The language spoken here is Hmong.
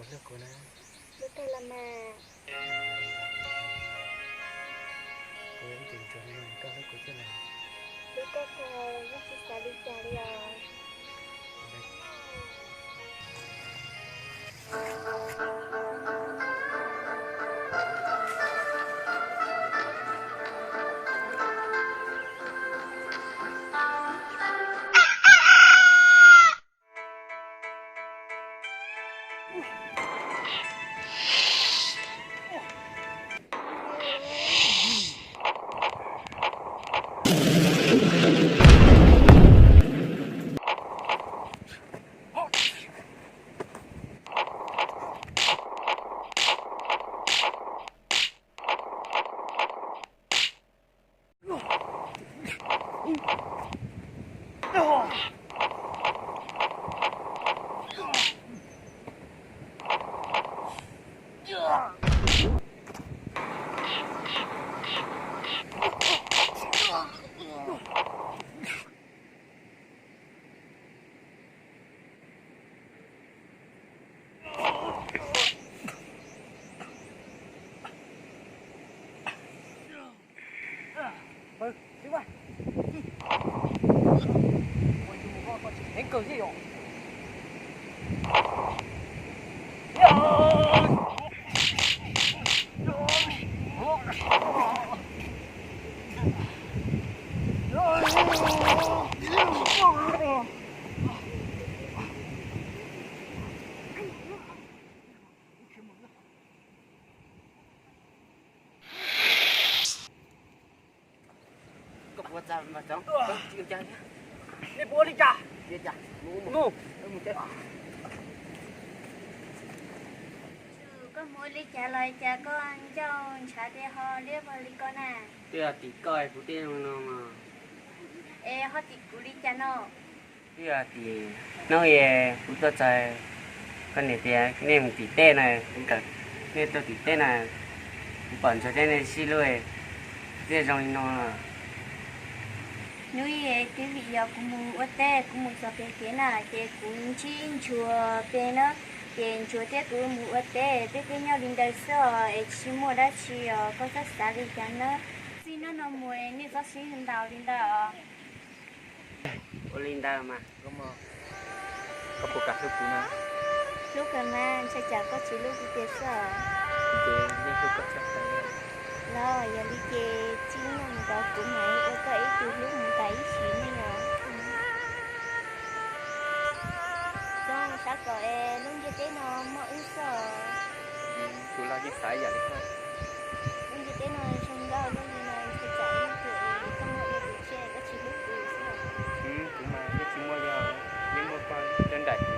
Hlub kuv na. Hlub kawg los mas. Kuv ib tug ntsuag no koj hlub kuv thiab los? Hlub kawg kawg, yeej tsis xav li cas li os. Koj puas txog mas txog, koj tsis ua cas thiab. Nej puas ua li cas? Ua cas? Mus, mus, mus. Koj mus ua li cas los cas koj ncauj ntshav tias ho liab vog li ko na? Twb yog tim koj kuv thiaj zoo no mas. Es ho tim kuv li cas no? Twb yog tim hnub kuv tuaj txog, koj niam tias nej mus tim teb na, kuv kawm, nej tuaj tim teb na, kuv pom ntsuag thiab nej sib hlub, thiaj zoo li no. Hnub twb vim yog kuv mus ua teb, kuv mus txog pem kev na, ces kuv ntsib ntsuag pem na, ces ntsuag thiab kuv mus ua teb, peb twb nyob li ntawd xwb os, es tsis muaj dab tsi os, koj txhob xav li cas na. Txij hnub no mus nej txhob sib ntaus li ntawd os. Ua li ntawd mas, koj puas kam hlub kuv na? Hlub kawg mas, ntshai tsam koj tsis hlub kuv tiag xwb. Kuv yeej hlub koj tshaj plaws. Los yog li ces txij hnub no mus tod kuv mam li ua koj ib tug hlub mus tas ib sim neej os. Txhob xav kom es lub ntiaj teb no muaj wb xwb os. Kuv los yeej xav ib yam li koj. Lub ntiaj teb no zoo nkauj luaj li no, ntshai tsam ib hnub twg es koj muaj dua tus tshiab koj tsis hlub kuv xwb. Kuv mas yeej tsis muaj li os, yeej muaj koj nrog nraim.